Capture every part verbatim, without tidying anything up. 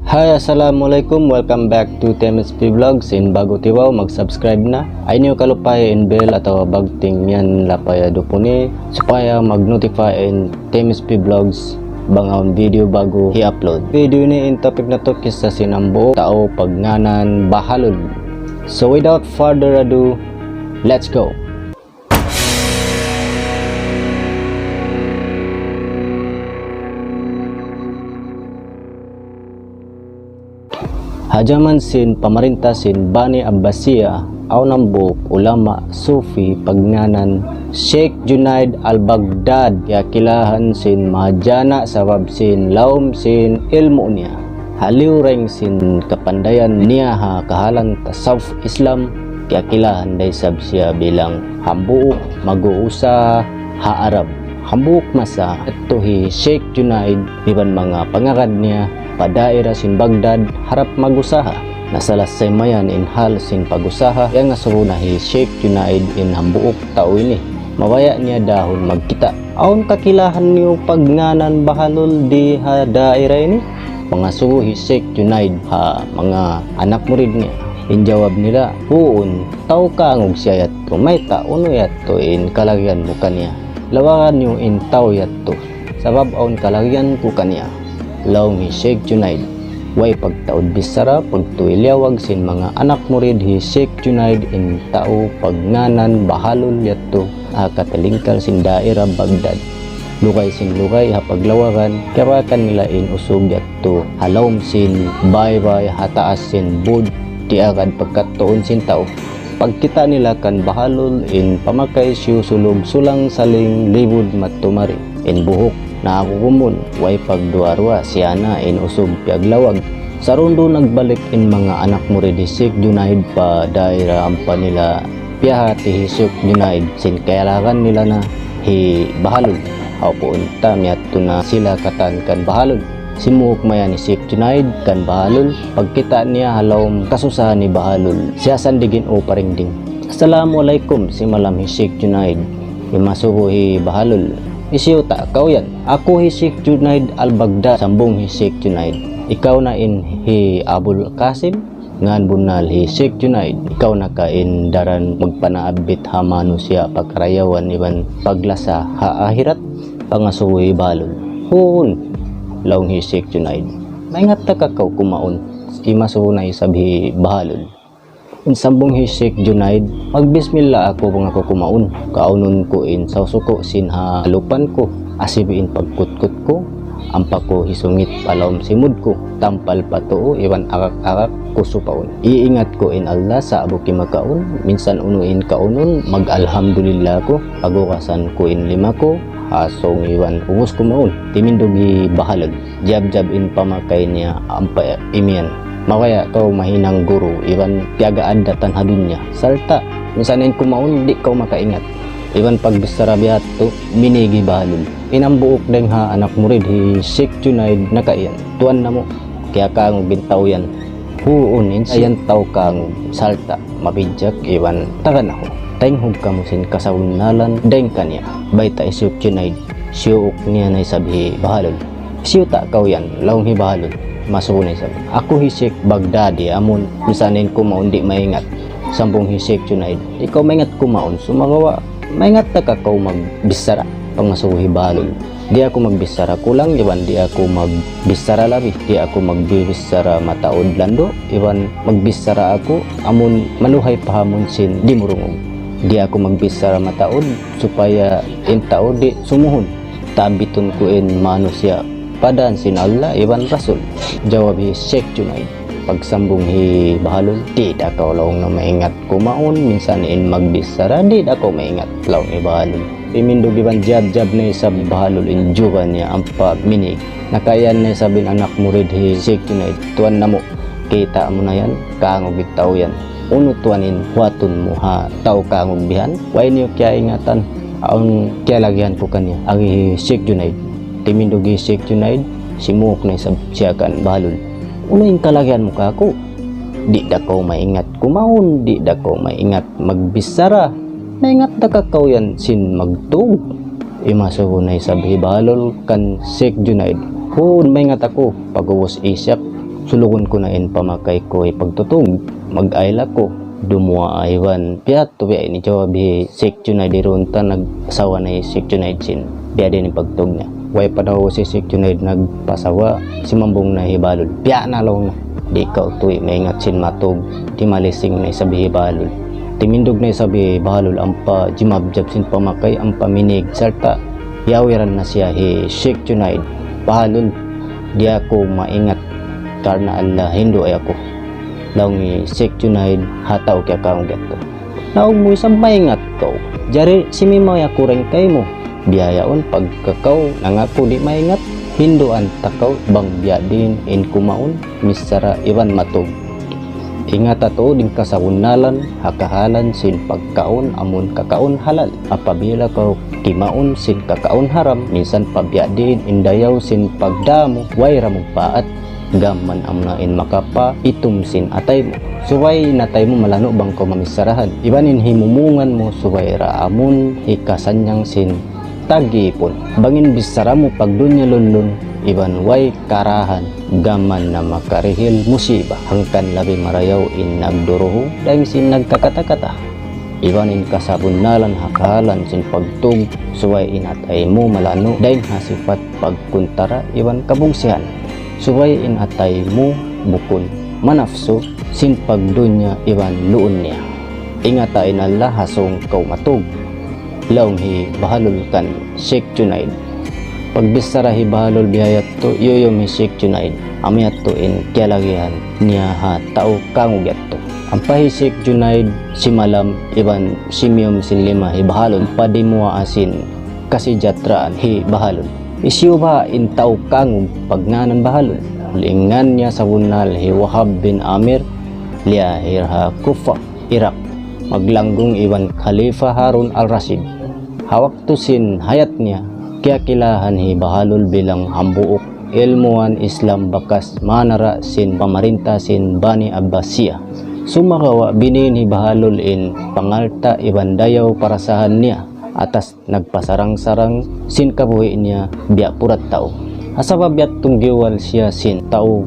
Hi, assalamualaikum. Welcome back to T M S P Vlogs. In ba'gu tiwaw, mag-subscribe na. Ayaw niyu kalupahi in bell atawa bagting yan lapaya dupuni supaya mag-notify in T M S P Vlogs bang awn video ba'gu hi-upload. Video ini in topic natu' kissa sin hambuuk tau pagngānan Bahalul. So without further ado, let's go. Ha jaman sin pamarinta sin Bani Abbasiya, awn hambuuk ulama Sufi pagngānan Sheikh Junaid al-Baghdad, kiyakilahan sin mahajana sabab sin lawm sin ilmu' niya. Ha liyureng sin kapandayan niya ha kahalan tasawuf Islam, kiyakilahan da isab siya bilang hambuuk mag-uusaha ha Arab. Hambuuk masa, yadtu hi Sheikh Junaid iban manga pangagad niya pa daira sin Baghdad harap mag-usaha. Na salasay mayan in hal sin pag-usaha, iyangasubu na hi Sheikh Junaid in hambuuk tau ini. Mabaya' niya dahun magkita'. Awn kakilahan niyu pagngānan Bahalul di ha daira ini? Pangasubu hi Sheikh Junaid ha manga anak murid niya. In jawab nila, huun, tau kangug siya yadtu, mayta' unu yadtu in kalagihan mu kaniya? Lawagan niyu in tau yadtu, sabab awn kalagihan ku kaniya. Laung hi Sheikh Junaid, way pagtaud bichara, pagtuy liyawag sin manga anak murid hi Sheikh Junaid in tau pagngānan Bahalul yadtu ha katilingkal sin daira Baghdad. Lugay sin lugay ha paglawagan, kiyarakan nila in usug yadtu ha lawm sin baybay ha taas sin bud, di' agad pagkadtuun sin tau. Pagkita' nila kan Bahalul in pamakay siyusulug sulang-saling libud madtu mari. In buhuk naagugumun, way pagduwa-ruwa, siya na in usug piyaglawag. Sarundu nagbalik in manga anak murid hi Sheikh Junaid pa daira ampa nila piyahāti hi Sheikh Junaid sin kiyalagan nila na hi Bahalul. Aw puun ta miyadtu na sila katan kan Bahalul. Simuuk mayan hi Sheikh Junaid kan Bahalul. Pagkita' niya ha lawm kasusahan hi Bahalul, siyasandig in upa ringding. Assalamualaikum, simalam hi Sheikh Junaid. Imasubu hi Bahalul. Hisiyu ta kaw yan? Aku hi Sheikh Junaid al-Baghdad, sambung hi Sheikh Junaid. Ikaw na in hi Abul Qasim? Ngan bunnal hi Sheikh Junaid, ikaw na ka in daran magpanaabit ha manusiya' pakarayawan iban paglasa ha ahirat? Pangasubu hi Bahalul. Huun, laung hi Sheikh Junaid. Maingat ta ka kaw kumaun? Imasubu na isab hi Bahalul. In sambung hi Sheikh Junaid, magbismillah aku bang aku kumaun. Kaunun ku in sawsuku' sin ha alupan ku, asib in pagkutkut ku, ampa ku hisungit pa lawm simud ku, tampal pa tuu iban arak-arak ku supaun. Iingat ku in Allah sa'bu kimakaun, minsan unu in kaunun, mag-alhamdulillah ku, pagugasan ku in lima ku, asung iban ubus kumaun. Timindug hi Bahalul. Jabjab in pamakay niya ampa imiyan. Mabaya' kaw mahinang guru iban piyaga-addatan ha dunya. Sarta', minsan in kumaun di' kaw makaingat. Iban pagbichara biya' yadtu, minig hi Bahalul. In hambuuk dayng ha anak murid hi Sheikh Junaid nakaiyan. Tuwan namu', kiyakangug in tau yan. Huun, in siya yan tau kangug, sarta' mabidjak iban taga nahu. Taynghug kamu sin kasabunnalan dayng kaniya. Bayta' hi Sheikh Junaid, siyuuk niya na isab hi Bahalul. Hisiyu ta kaw yan? Laung hi Bahalul. Imasubu na isab. Aku hi Sheikh Baghdadi, amun minsan in kumaun di' maingat. Sambung hi Sheikh Junaid. Ikaw maingat kumaun, sumagawa' maingat ta ka kaw magbichara? Pangasubu hi Bahalul. Di' aku magbichara kulang, iban di' aku magbichara labi, di' aku magbichara mataud landu', iban magbichara aku amun maluhay pahamun sin dimurungug. Di' aku magbichara mataud supaya in tau di' sumuhun. Taabitun ku in manusiya' pa dan sin Allah iban Rasul. Jawab hi Sheikh Junaid. Pagsambung hi Bahalul, di' da kaw laung niya maingat kumaun, minsan in magbichara, di' da kaw maingat laung hi Bahalul. Timindug iban jabjab na isab hi Bahalul in juga niya ampa minig. Nakaiyan na isab in anak murid hi Sheikh Junaid. Tuwan namu', kita' mu na yan, kangug in tau yan. Unu tuwan in buhatun mu ha tau kangug bihan? Way niyu kiyaingatan, awn kiyalagihan ku kaniya, agi hi Sheikh Junaid. Timindug hi Sheikh Junaid, simuuk na isab siya kan Bahalul. Unu in kalagihan mu kaku'? Di' da kaw maingat kumaun, di' da kaw maingat magbichara. Maingat da ka kaw yan sin magtug? Imasubu na isab hi Bahalul kan Sheikh Junaid. Huun, maingat aku. Pag'ubus isyak, Sulugun ku na in pamakay ku hipagtutug, mag-ayla ku. Dumuwaa iban, biya' tu biya' ini jawab hi Sheikh Junaid, di' ruun ta nagpasawa na hi Sheikh Junaid sin biya' diin in pagtug niya. Way pa daw hi Sheikh Junaid nagpasawa, simambung na hi Bahlul. Biya' na laung niya. Di' kaw tuwi' maingat sin matug, timalising na isab hi Bahlul. Timindug na isab hi Bahlul ampa jimabjab sin pamakay ampa minig sarta' yawiran na siya hi Sheikh Junaid. Bahlul, di' aku maingat karna' Allah hindu' ay aku. Laung hi Sheikh Junaid ha tau kiyakaung yadtu. Laung mu isab maingat kaw. Jari simimay aku dayn kaymu. Biya' yaun pagka kaw nangaku di' maingat, hinduan ta kaw bang biya' diin in kumaun, michara iban matug. Ingata tuud in kasabunnalan ha kahalan sin pagkaun amun kakaun halal. Apabila kaw kimaun sin kakaun haram, minsan pa biya' diin in dayaw sin pagdā mu, way ra magpaat, gām man amuna in makapaitum sin atay mu. Subay in atay mu malanu' bang kaw mamicharahan. Iban in himumungan mu subay ra amun hikasannyang sin tag-ipun. Bang in bichara mu pagdunya lunlun, iban way karahan, gām man na makarihil musiba. Hangkan labi marayaw in nagduruhung dayn sin nagkakata-kata. Iban in kasabunnalan ha kahalan sin pagtug, subay in atay mu malanu' dayn ha sipat pagkuntara iban kabugsihan. Subay in atay mu bukun manapsu sin pagdunya iban luun niya. Ingata in Allah ha sūng kaw matug. Laung hi Bahlul kan Sheikh Junaid. Pagbichara hi Bahlul biya' yadtu, yuyum hi Sheikh Junaid. Amu yadtu in kiyalagihan niya ha tau kangug yadtu. Ampa hi Sheikh Junaid simalam iban simiyum sin lima hi Bahlul. Ampa dimuwaa sin kasijatraan hi Bahlul. Hisiyu ba in tau kangug pagngānan Bahlul? Laung niya sabunnal hi Wahab bin Amir, liyahir ha Kufa, Iraq. Maglanggung iban Khalifa Harun al-Rashid. Ha waktu sin hayat niya, kiyakilahan hi Bahlul bilang hambuuk ilmuwan Islam bakas manara' sin pamarinta sin Bani Abbasiyah. Sumagawa' bīn hi Bahlul in pangalta' iban dayaw parasahan niya atas nagpasarang-sarang sin kabuhi' niya biya' purat tau. Ha sabab yadtu giwal siya sin tau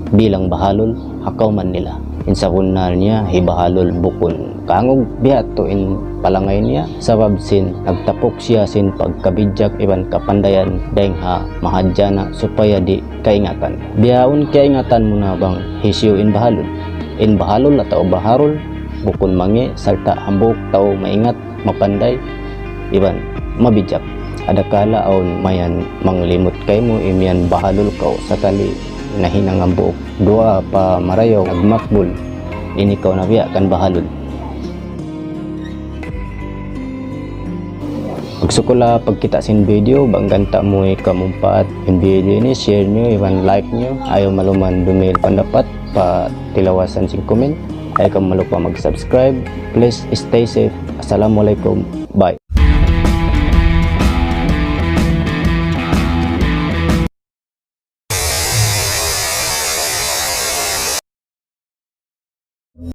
bilang Bahlul ha kawman nila. In sabunnal niya hi Bahlul bukun kangug, biya' yadtu in palangay niya, sabab sin nagtapuk siya sin pagkabijak iban kapandayan dayn ha mahadjana' supaya di' kaingatan. Bihaun kaingatan mu na bang hisiyu in Bahlul. In Bahlul atawa Baharul bukun mangi' sarta' hambuuk tau maingat, mapanday iban mabijak. Adakala awn mayan manglimut kaymu imiyan Bahlul kaw sakali nahinang hambuuk duwaa pa marayaw nagmakbul. Ini kaw na biya' kan Bahlul. Magsukul ha pagkita' sin video, bang ganta' mu hikamumpaat in video ini, share niyu iban like niyu. Ayaw maluman dumihil pandapat pa tilawasan sin comment. Ayaw kamu malupa mag-subscribe. Please stay safe. Assalamualaikum. Bye.